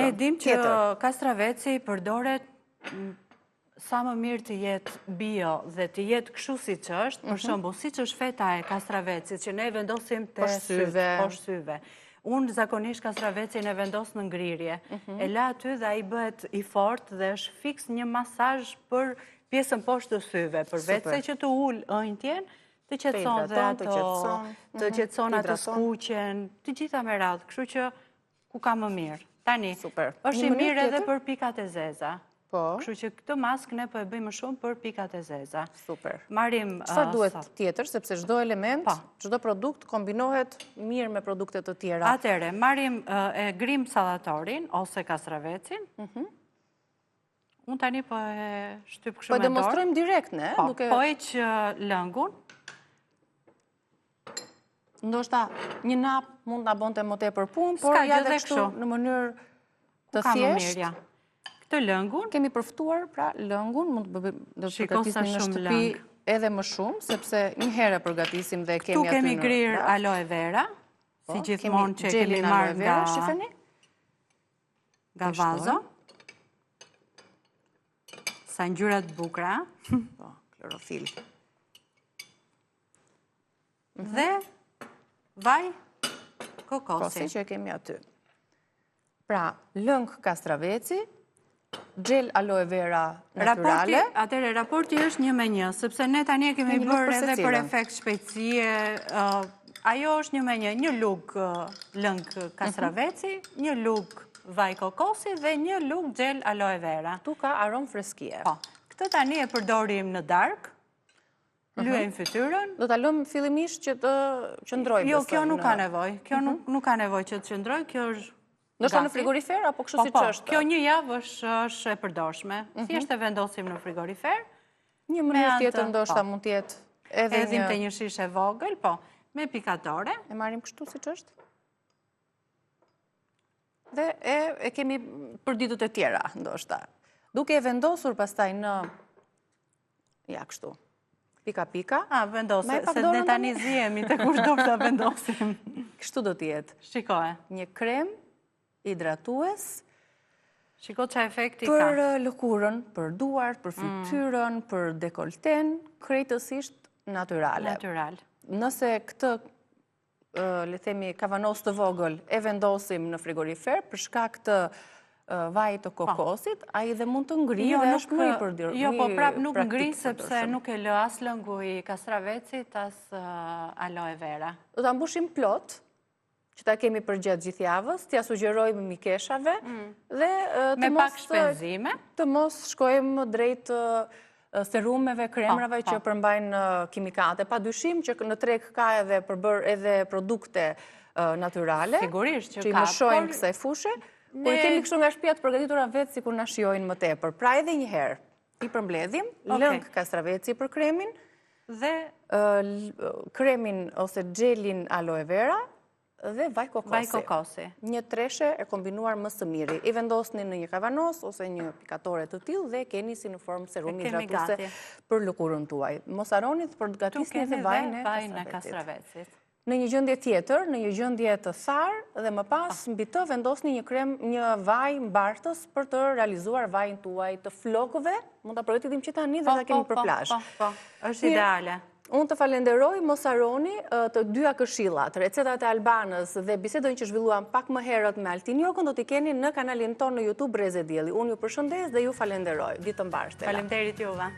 Ne dim që kastraveci përdoret sa më mirë të jetë bio dhe të jetë kështu siç është, për mhm. shembull, siç është feta e kastravecit, që ne e vendosim te sytë, poshtë syve. Unë zakonisht kastravecin e vendos në ngrirje. Mhm. E la aty dhe ai bëhet i fortë dhe është fiks një masazh për pjesën poshtë të syve, përveçse që të ul ënjtjen, të qetëson dhe ato, të mhm, qetëson ato skuqjen, të gjitha me radhë, kështu që ku ka më mirë. Tani, është i mirë edhe për pikat e zeza. Po. Kështu që këtë maskë ne po e bëjmë më shumë për pikat e zeza. Super. Marrim... Çfarë duhet tjetër, sepse çdo element, po. çdo produkt kombinohet mirë me produkte të tjera. Atëherë, marrim e grim sallatorin ose kastravecin. Mhm. Unë tani po e shtyp kështu po me dorë. Po demonstrojmë direkt, ne? Po, po heq lëngun. Ndoshta një napë mund të na bënte më tepër punë, por ja dhe kështu në mënyrë të thjeshtë. Këtë lëngun. Kemi përftuar, pra lëngun, mund të bëjmë do të përgatisni në shtëpi edhe më shumë, sepse një herë e përgatisim dhe e kemi aty në... Këtu kemi grirë aloe vera, si po, gjithmonë që kemi marrë nga... Nga vazo. Sa ngjyra të bukura. Po, klorofil. Mhm. Dhe vaj kokosi. Kokosi që e kemi aty. Pra, lëng kastraveci, xhel aloe vera natyrale. Atëherë, raporti është një me një, sepse ne tani e kemi bërë edhe për efekt shpejtësie. Ajo është një me një, një lugë lëng kastraveci, mhm. një lugë vaj kokosi dhe një lugë xhel aloe vera. Ktu ka aromë freskie. Po, këtë tani e përdorim në darkë, Mhm. Lyejmë fytyrën. Do ta lëmë fillimisht që të qëndrojë. Jo, kjo nuk ka nevojë. Kjo mhm. nuk ka nevojë që të qëndrojë, kjo është Ndoshta në frigorifer apo kështu po, siç po, është. Kjo një javë është është e përdorshme. Mhm. Thjesht e vendosim në frigorifer. Një mënyrë tjetër ndoshta po. mund të jetë edhe një Hedhim te një shishe e vogël, po, me pikatore. E marrim kështu siç është. Dhe e, e kemi për ditët e tjera, ndoshta. Duke e vendosur pastaj në Ja, kështu. Pika, pika. A, vendose, se ne tani zihemi te kush do ta vendosim. Kështu do të jetë. Shikoje. Një krem hidratues. Shiko ça efekti ka. Për eh, lëkurën, për duart, për mm. fytyrën, për dekolten, krejtësisht natyrale. Natyral. Nëse këtë le të themi, kavanoz të vogël e vendosim në frigorifer, për shkak të vajit të po. kokosit, ai dhe mund të ngrijë jo, dhe është më i përdorshëm. Jo, po prap nuk ngrin sepse nuk e lë as lëngu i kastravecit, as aloe vera. Do ta mbushim plot, që ta kemi përgjatë gjithë javës, t'ia sugjerojmë mikeshave mm. dhe të mos shpenzime, të mos shkojmë drejt serumeve, kremrave që përmbajnë kimikate. Pa dyshim që në treg ka edhe përbër edhe produkte natyrale. Sigurisht që ka. Që i mëshojnë kësaj fushe. Por i kemi kështu nga shtëpia të përgatitura vetë sikur na shijojnë më tepër. Pra edhe një herë, i përmbledhim, lëng kastraveci për kremin, dhe kremin ose xhelin aloe vera, dhe vaj kokosi. Vaj kokosi. Një treshe e kombinuar më së miri. I vendosni në një kavanoz ose një pikatore të tillë dhe keni si në formë serumi hidratuese për lëkurën tuaj. Mos harroni të përgatisni edhe vajin e kastravecit. Në një gjendje tjetër, në një gjendje të tharë dhe më pas ah. mbi të vendosni një krem, një vaj mbartës për të realizuar vajin tuaj të flokëve. Mund ta përgatitim që tani dhe po, ta kemi po, për po, plazh. Po, po, është ideale. Unë të falenderoj, mos harroni të dyja këshillat, recetat e Albanës dhe bisedën që zhvilluam pak më herët me Altin Jokën do t'i keni në kanalin tonë në YouTube Rreze Dielli. Unë ju përshëndes dhe ju falenderoj. Ditë të mbarë, Stela. Faleminderit juve.